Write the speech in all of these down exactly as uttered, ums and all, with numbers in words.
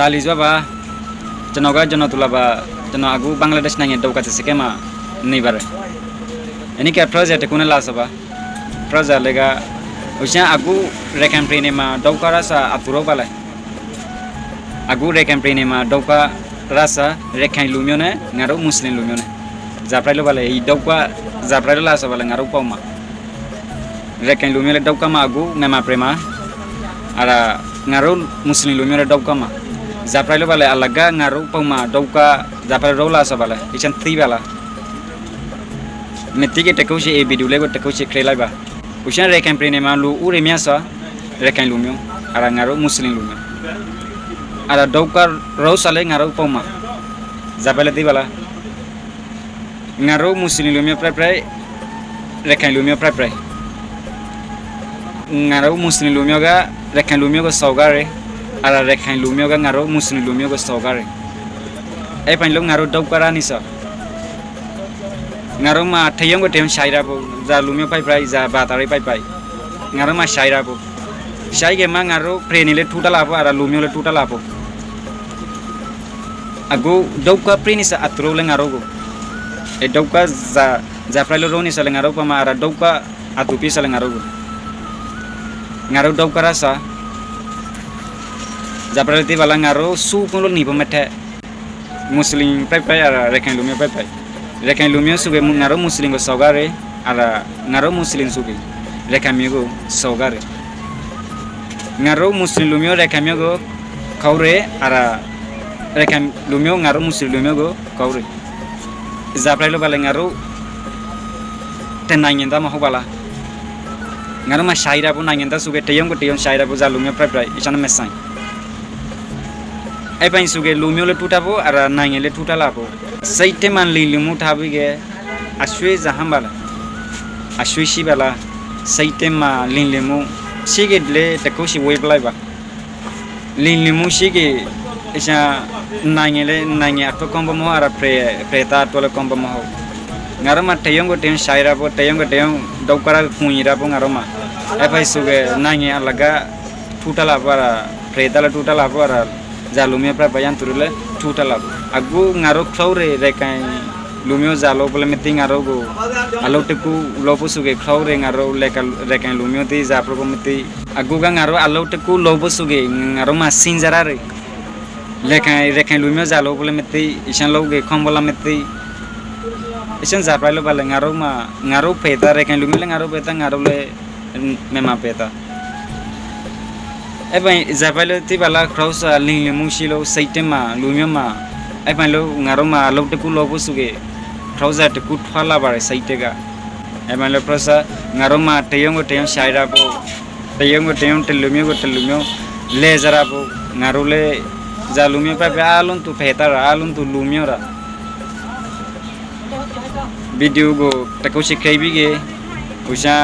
တၢ်လီၤစွါဘၣ်, ကျွန်တော်က ကျွန်တော်သူလဘၣ်, ကျွန်တော်အခု ဘင်္ဂလားဒေ့ရှ်နိုင်ငံ ဒုက္ခသည်စခန်းမှာ နေပါတယ်. အနံၣ်ကဲ project တစ်ခုနဲ့ လာဆိုပါ. Project လေးက, ဥစ္စာ အခု ရခိုင်ပြည်နယ်မှာ ဒုက္ခရစ အသူတို့ပါလဲ. အခု ရခိုင်ပြည်နယ်မှာ ဒုက္ခရစ ရခိုင်လူမျိုးနဲ့ ငါတို့ မွတ်စလင်လူမျိုးနဲ့ ဇာပရိုက်လို့ပါလဲ, ဒီဒုက္ခ ဇာပရိုက်လို့ လာဆိုပါလဲ, ငါတို့ပေါင်းမှာ ရခိုင်လူမျိုးလည်း ဒုက္ခမှာ အခု မြန်မာပြည်မှာ, အဲ့ဒါ ငါတို့ မွတ်စလင်လူမျိုးလည်း ဒုက္ခမှာ, ဇာပရိုက်လို့ပါလဲ, အလကား ငါတို့ပေါင်းမှာ ဒုက္ခ ဇာပရိုက်လို့ လာဆိုပါလဲ, အချမ်းသီးပါလား. မသိက တစ်ခုရှိ အီဗီဒီယိုလေးကို တစ်ခုရှိ ကြည့်လိုက်ပါ. ဥစ္စာ ရခိုင်ပြည်နယ်မှာ လူဦးရေများစွာ ရခိုင်လူမျိုး, အဲ့ဒါ ငါတို့ မွတ်စလင်လူမျိုး, အဲ့ဒါ ဒုက္ခရောက်စလည်း ငါတို့ပေါင်းမှာ, ဇာပရိုက်လို့ သိပါလား. ငါတို့ မွတ်စလင်လူမျိုး ပြိုင်ပြိုင်, ရခိုင်လူမျိုး ပြိုင်ပြိုင်. ငါတို့ မွတ်စလင်လူမျိုးက ရခိုင်လူမျိုးကို စော်ကားတယ်, အဲ့ဒါ ရခိုင်လူမျိုးက ငါတို့ မွတ်စလင်လူမျိုးကို စော်ကားတယ်. အဲ့ပိုင်းလို့ ငါတို့ ဒုက္ခရနေစ ငါတို့မှာ တစ်ယောက်ကိုတစ်ယောက် ရှာရဖို့, ဇာလူမျိုး ပြိုင်ပြိုင်, ဇာဘာသာရေး ပြိုင်ပြိုင်, ငါတို့မှာ ရှာရဖို့, ရှာက့ၤမှ ငါတို့ ပြည်နယ်လည်း ထူထပ်လာဖို့, အဲ့ဒါ လူမျိုးလည်း ထူထပ်လာဖို့. အခု ဒုက္ခပြိုင်နေစ အသူတို့လည်း ငါတို့ကို, အဲ ဒုက္ခ ဇာ, ဇာပရိုက်လို့ ရနေစလည်း ငါတို့ပေါင်းမှာ, အဲ့ဒါ ဒုက္ခ အသူပြိုင်စလည်း ငါတို့ကို, ငါတို့ ဒုက္ခရစ ဇာပရိုက်လို့ သိပါလား. ငါတို့ စုခွင့်လို့ နေဖို့မထက်, မွတ်စလင် ပြိုင်ပြိုင်, အဲ့ဒါ ရခိုင်လူမျိုး ပြိုင်ပြိုင်. ရခိုင်လူမျိုးဆိုက့ၤ ငါတို့ မွတ်စလင်ကို စော်ကားတယ်, အဲ့ဒါ ငါတို့ မွတ်စလင်ဆိုက့ၤ ရခိုင်မျိုးကို စော်ကားတယ်. ငါတို့ မွတ်စလင်လူမျိုး ရခိုင်မျိုးကို ခေါ်တယ်, အဲ့ဒါ ရခိုင်လူမျိုး ငါတို့ မွတ်စလင်လူမျိုးကို ခေါ်တယ်. ဇာပရိုက်လို့ပါလဲ, ငါတို့ တစ်နိုင်ငံသား မဟုတ်ပါလား. ငါတို့မှာ ရှာရဖို့, နိုင်ငံသားဆိုက့ၤ တစ်ယောက်ကိုတစ်ယောက် ရှာရဖို့, ဇာလူမျိုး ပြိုင်ပြိုင်, အချမ်းမဆိုင်. အဲ့ပိုင်းဆိုက့ၤ လူမျိုးလည်း ထူထပ်ဖို့, အဲ့ဒါ နိုင်ငံလည်း ထူထပ်လာဖို့. စိတ်ထဲမှာ လိမ်လည်မှု ထားပြီးက့ၤ, အဆွေ ဇာဟန်ပါလား, အဆွေ ရှိပါလား. စိတ်ထဲမှာ လိမ်လည်မှု ရှိက့ၤလည်း တစ်ခုရှိ ဝေးပလိုက်ပါ. လိမ်လည်မှု ရှိက့ၤ, အချမ်း နိုင်ငံလည်း နိုင်ငံအတွက် ကောင်းဖို့မဟုတ်, အဲ့ဒါ ပြည်, ပြည်သားအတွက်လည်း ကောင်းဖို့မဟုတ်. ငါတို့မှာ တစ်ယောက်ကိုတစ်ယောက် ရှာရဖို့, တစ်ယောက်ကိုတစ်ယောက် ဒုက္ခရ ကူညီရဖို့, ငါတို့မှာ အဲ့ပိုင်းဆိုက့ၤ နိုင်ငံအလကား ထူထပ်လာဖို့, အဲ့ဒါ ပြည်သားလည်း ထူထပ်လာဖို့, အဲ့ဒါ ဇာလူမျိုး ပြိုင်ပြိုင် ရန်သူတွေလည်း ထူထပ်လာဖို့. အခု ငါတို့ ခြိုက်တယ်, ရခိုင်လူမျိုး ဇာလုပ်ဖို့လည်း မသိ, ငါတို့ကို အလုပ်တစ်ခု လုပ်ဖို့ဆိုက့ၤ ခြိုက်တယ်, ငါတို့ ရခိုင်, ရခိုင်လူမျိုးသ့ၣ် ဇာပရိုက်ဖို့ မသိ. အခုက ငါတို့ အလုပ်တစ်ခု လုပ်ဖို့ဆိုက့ၤ ငါတို့မှာ စဉ်းစားရတယ်. ရခိုင်, ရခိုင်လူမျိုး ဇာလုပ်ဖို့လည်း မသိ, အချမ်း လုပ်က့ၤ ကောင်းဖို့လည်း မသိ. အချမ်း ဇာပရိုက်လို့ပါလဲ, ငါတို့မှာ, ငါတို့ ပြည်သား, ရခိုင်လူမျိုးလည်း ငါတို့ ပြည်သား, ငါတို့လည်း မြန်မာ ပြည်သား. အဲ့ပိုင်း ဇာပရိုက်လို့ သိပါလား, ခြိုက်စ လိမ်လည်မှု ရှိလို့ စိတ်ထဲမှာ, လူမျိုးမှာ, အဲ့ပိုင်းလို့ ငါတို့မှာ အလုပ်တစ်ခု လုပ်ဖို့ဆိုက့ၤ ခြိုက်စ တစ်ခု ထွက်လာပါတယ် စိတ်ထဲက. အဲ့ပိုင်းလို့ ခြိုက်စ ငါတို့မှာ တစ်ယောက်ကိုတစ်ယောက် ရှာရဖို့, တစ်ယောက်ကိုတစ်ယောက်, တစ်လူမျိုးကိုတစ်လူမျိုး လဲစရဖို့, ငါတို့လည်း ဇာလူမျိုး ပြိုင်ပြိုင်, အားလုံးသူ ပြည်သားတာ, အားလုံးသူ လူမျိုးတာ. ဗီဒီယိုကို တစ်ခုရှိ ကြည့်ပြီးက့ၤ, ဥစ္စာ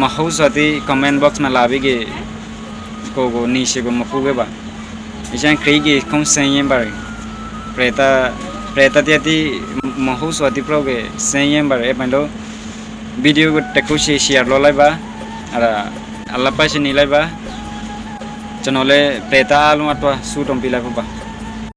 မဟုတ်ဆိုသည် comment box မှာ လာပြီးက့ၤ, ကိုယ့်ကို နေရှိကို မပူခဲ့ပါ. အချမ်း ကြည့်က့ၤ ခုံး ဆင်းရဲပါတယ်. ပြည်သား, ပြည်သား တစ်ယောက်သ့ၣ် မဟုတ်ဆိုသည် ပြိုင်က့ၤ ဆင်းရဲပါတယ်. အဲ့ပိုင်းလို့ ဗီဒီယိုကို တစ်ခုရှိ share လုပ်လိုက်ပါ. အဲ့ဒါ အလပၢ် ရှိ နေလိုက်ပါ. ကျွန်တော်လည်း ပြည်သား အားလုံးအတွက် ဆုတောင်းပေးလိုက်ဖို့ပါ.